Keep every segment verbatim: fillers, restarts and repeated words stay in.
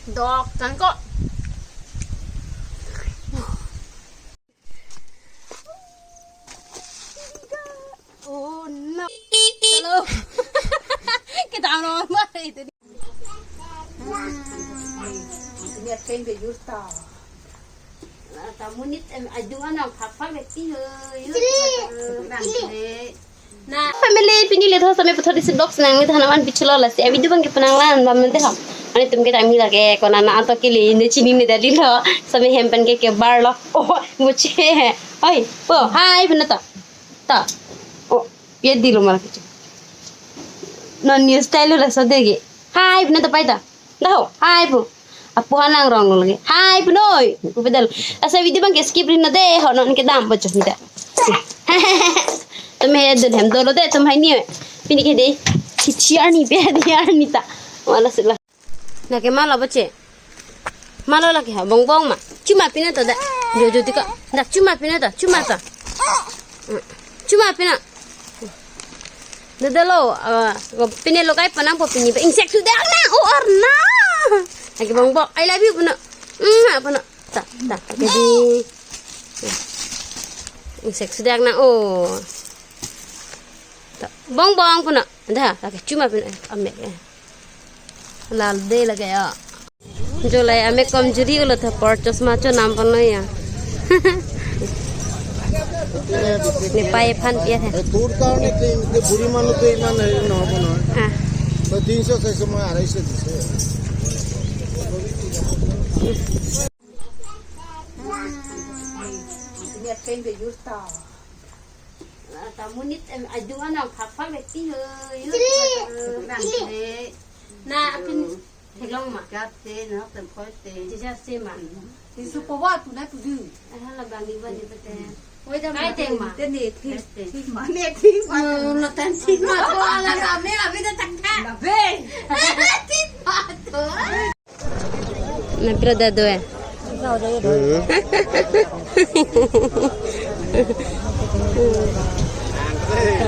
Dok tangko. Oh no. Hello. Kita ano ba itu? Ini apa yang bejurta? Tamunit em adungan ang phapha beti ho. Chili. Chili. Na family, pini le tho same puthot isi vlogs nang ni thanom an pichlo lasi a video bang ke penang lan bam nang te ho. Ani tum ke tami lage kona na anto ke le ne chini ne dali lo same hem pen ke ke bar lo. Oh, muche. Oi, po, hi, puna ta. Ta. Oh, ye dilo mara kichu. Non new style la so dege. Hi, puna ta pai ta. Daho, hi pu. Apu hanang rong lo lagi. Hi pu noi. Pu pedal. Asa video bang ke skip rin na de ho non ke dam bocho ni da. Tum he dun hem dolo de tum hai ni. Pini ke de. Chichi arni pe de arni ta. Wala sila. Na ke malo bache. Malo lagi ha bongbong ma. Chuma pina ta da. Jo jo tika. Da chuma pina ta. Chuma ta. Chuma pina. Dadalo, ah, pine lokai panang po pini ba insek sudak na, oh arna. Lagi bongbong, I love you puna. Mm, apa na? Ta, ta, jadi. Insek sudak na, oh. Ta, bongbong puna. Dah, lagi chuma pina, amek. Lal de lagi ya. July ame komjuri ulo tha por chosma cho nam pon ya. Nepei aphan piya tha. তোৰ কাৰণে কি, এতিয়া বুঢ়ী মানুহ তো ইমান হেৰি নহ'ব নহয়। Ah. তো তিনিশ চাৰিশ মই আঢ়াইশ দিছে। Tamunit em adungan ang phapha beti ho. Chili. Chili. Na apin Theklong ma? Kap te, no, tem phoi te. Jija se ma? Isu powa tu na tu du. Aha la bang iwa ni pete. Oi da ma. Kai teng ma? Te ne thik, thik ma, ne thik ma. No, no, tan thik ma. To ala la me abi da tak tha. La be. Thik ma to. Na pira da do e.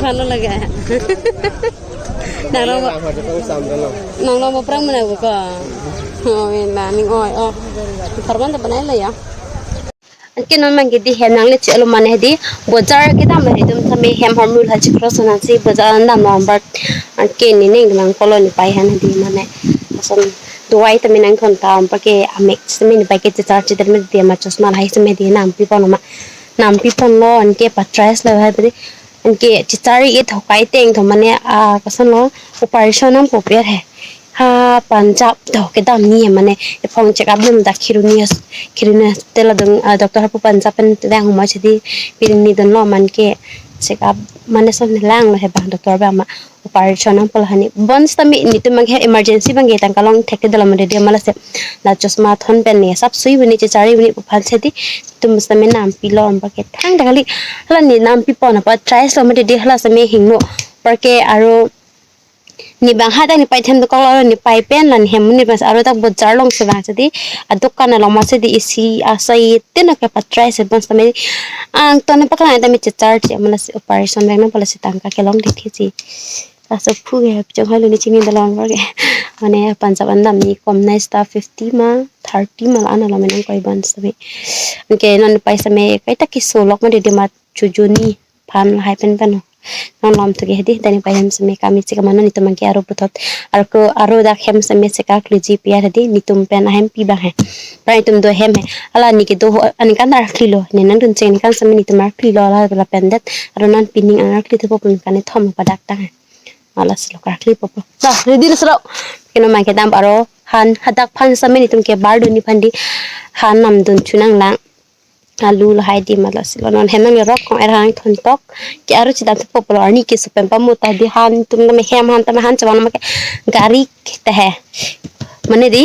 Bhalo lage. Nang rong mo, nang rong mo prang mana ko. Oh, na ning oi, oh. Parman ta banai la ya. Anke non mang ke di hem nang le che alo mane di bojar kedam he dum tame hem hormul ha chikro sonang si bojar andam lo ambar. Anke ni ning nang kolo nepei aphan di mane. Ason duai tame nangthon ta ambar ke amek seme nepei ke chechar chedar me di ma chosma lahai seme di nampi pon ma. Nampi pon lo anke patrais lo hai beri. Anke chechari e thokai teng tho mane a kason lo operation nam po per he. Ha Punjab tho kedam ni mane ephong check up dum ta Kheroni, Kheroni te la dung, ah, doctor hapu Punjab pen te dang huma chedi piring ni dun lo man ke check up mane son lang lo he bang doctor ba ma operation nam po la hani. Bonsitame netum mang he emergency bang ke tangka long thek ke dalam de de mala se la chosma thon pen ne sap sui bini chechari bini pu aphan chedi tum sitame nampi lo ambar ke thangta kali. Hala ni nampi pon apot tries lo mate de hala sitame hingno. Ambar ke aro ni bang hadak nepei them dokok lo nepei pen la hem ni bang aro dak bojar long si bang chedi adokan along ma chedi isi asai teno ke patrai si bonsitame angton ne paklang tame chechar che mala si operation bang nam po la si tangka kelong di thi si. Laso phu ke pachong halo ni chini dalon ambar ke. Mane Punjab andam ni kom nai sta fifty ma, thirty ma la-an along menang koi bonsitame. Anke non nepei sitame kaita keso lok ma de de ma chojoni aphan lahai pen pen. Non lom thu ke hedi, dani nepei hem sitame kami chik ma non netum mang ke aro puthot. Arko aro dak hem sitame chekak luji piya hedi, netum pen ahem pi bang he. Pra netum do hem he. Ala ni ke do ho, ani kan arkli lo. Ne nangdun cheng ni kan sitame netum arkli lo, ala la pendet. Aro non pining ang arkli thupo pun kan ne thom padak tang he. Mala silo karkli popo. Dah, ready na silo. Keno mai kedam aro han hadak aphan sitame netum ke bar dun ni aphan di han namdun chunang lang. Alu lahai di mala silo non hem nang rok kong er han thon tok. Ke aro chedam thupo pulo arni keso pen pamu ta di han tum tame hem han tame han chawan ma ke gari te he. Mane di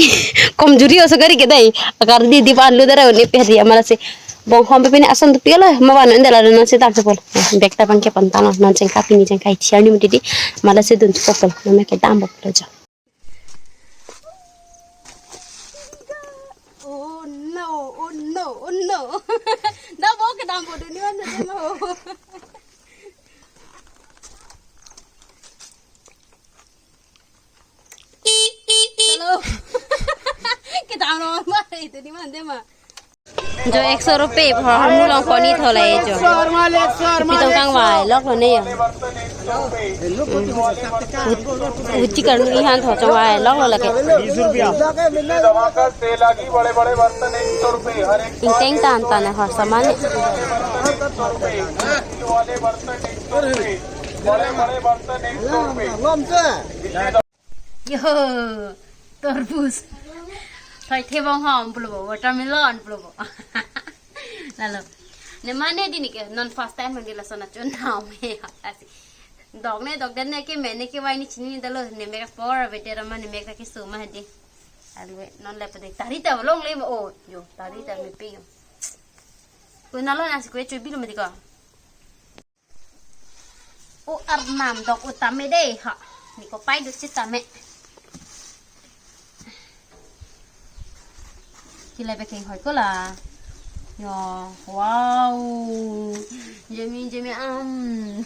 komjuri oso gari ke dai. Akar di di pan lu dara ne pe di mala si. Bonghom pe pini ason tu pilo, ma wan ende la non si tang sepol. Bag ta bang ke pon tang non jengka pini jengka ithiar ni mati di. Mala si dun sepol, non me kedam bok lo jo. Oh no, oh no, oh no. Da bo kedam bo dun ni wan na mo. Hello. Jo, ekso rupi, hor, hor, mulong koni thola e jo. Pitong kangvai loklo ne jo. Ut-, uchi karnu ihan tho chongvai loklo lake. बीस रुपया। दवाकर तेल लगी बड़े बड़े बर्तन एक सौ रुपए, हर एक Ingteng tan tan e hor saman. वाले बर्तन एक सौ रुपए, बड़े बड़े बर्तन एक सौ रुपए। Yo, torbus. Thoi thebong hom pulo bo, watermelon pulo bo. Lalo. Ne mane dini ke non first time mandi lason achun na me asi. Dok ne dok den ne ke me ne ke wai ni chini dalo ne me ka por be de rama ne me ka ke suma de. Alwe non le pade tarita bolong le mo o yo tarita me pe yo. Ko nalo nasi ko e chubi lo me di ko. O arnam dok utame de ha. Ni ko pai do chitame. Kila beking hoi ko la. Yo, wow. Jemi jemi am.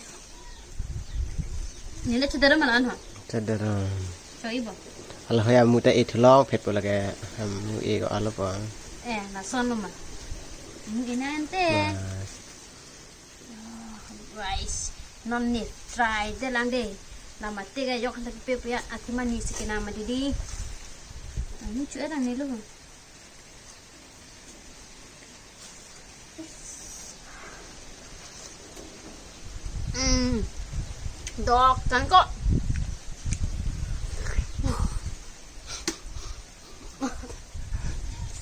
Ni le chedara man an ha. Chedara. Cho ibo. Alo hoya muta e thulong phet po lake. Ham mu e ko alo po. Eh, na son lo ma. Mu e na ante. Mas. Guys, non ni try de lang de. Nama tega yok handak pe puya athema ni si kena ma didi. Ani chu erang ni lo. Mm. Dok kan ko.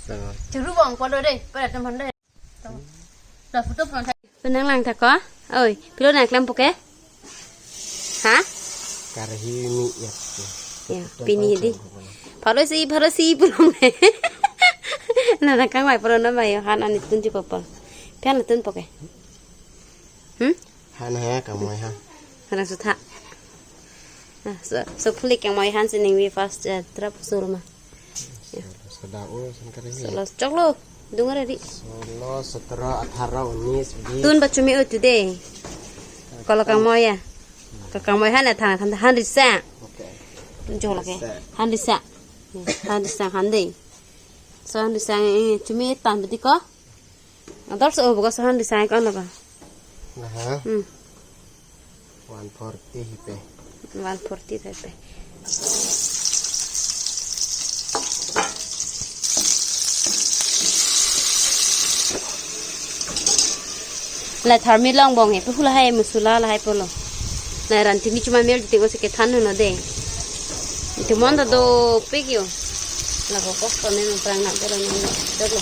So. Churu bong polo de, pada teman de. La photo pon tha. Penang lang tha ko? Oi, pilo nang klem puke? Ha? Karhi mi ya. Ya, pini di. Pharo isi, pharo isi pulo me. Na na kangvai pulo na mai han ani tun ji popol. Pian tun puke. Hmm? Han he kangvai ha. Hana sutha. Ah, so, so phulik yang mai han sining we first, eh, trap sulma. Solo, sada o san kare ni. Solo, choklo, dungar di. Solo, setera, athara, unis, bis. Tun bachumi o today. Kalau kangmoi ya. Kalau kangmoi han ya thang thang han risa. Okay. Tun chok lagi. Risa. Han risa. Ya, han risa han dei. So han risa eh chumi tan beti ko. Ador so buka so han risa ko ano ka. Nah. Hmm. One forty hipe. One forty hipe. La tharmi long bong he, pu hula hai musula lahai pulo. La ran timi chuma mel ting o si kethan no de. Itu mon ta do pik yo. La ko kos ko ne prang na de lo.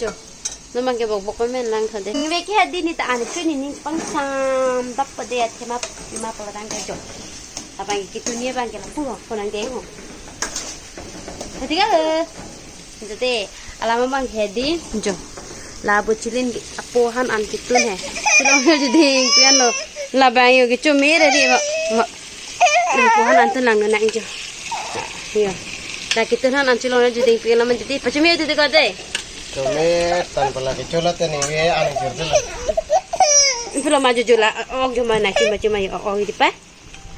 Jo. Namang ke bok bok men lang thade. Ningve ke hadi ni ta ani chuni ni pang sam bak pa de athema ma pa dang ke jo. Abang ke tu ni bang ke la pu ko nang de ho. Hadi ka he. Jo te alama bang ke hadi jo. La bu chilin apo han an ke tun he. Chilong he ding pian lo. La bang yo ke chumi re di ma. Ma. Nang ko han an tun lang nang jo. Yo. Ta kitu han an chilong na juding pi laman judi. Pachumi judi ko de. Chumi tan pala ke chula te ni we an jur jula. Pula ma jujula. Ok jo ma na chuma chuma yo ok di pa.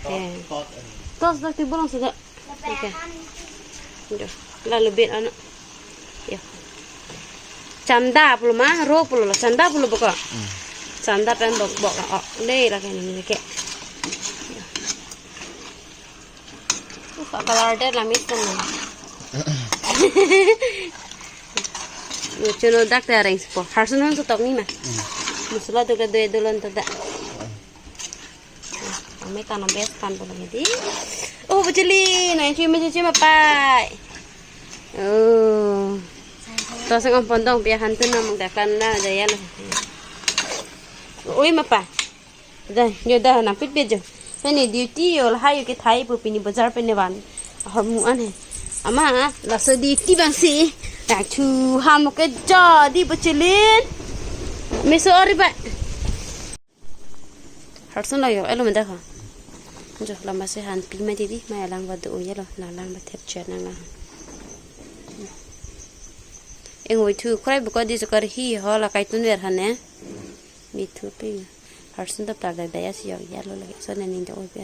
Eh. Tos dak ti bolong sudah. Okay. Jo. Lalu bin ano. Yo. Chanda pulo ma, ro pulo lo, chanda pulo boko. Hmm. Chanda pen bok bok o, le la ke ni ke. Uh, color de la mit kan. Chuno dak ta reng spo. Harsun han so tok ni ma. Hmm. Musula do ke do dolon ta da. Ame tan best tan pulo di. Oh, bujili, na chui ma chui ma pai. Oh. To sang om pondong pia han tu nam da kan na da ya lo. Oi ma pa. Da, yo da na pit pit jo. Pini duty yo lahai yo ke thai pu pini bazar pini van. Ahor mu an he. Ama, laso duty bang si. Da chu ham ke jo di bujilin. Meso ori ba. Harsun lo yo, elo menda ko. Jo, lama se han pi ma didi, ma alang ba do ye lo, nang lang ba thep chet nang lang. Eng oi thu, krai buka di sukar hi ho la kai tun ver han ne. Mi thu pi. Harsun ta pla da da ya si yo, ya lo lagi, so ne ning do oi pi.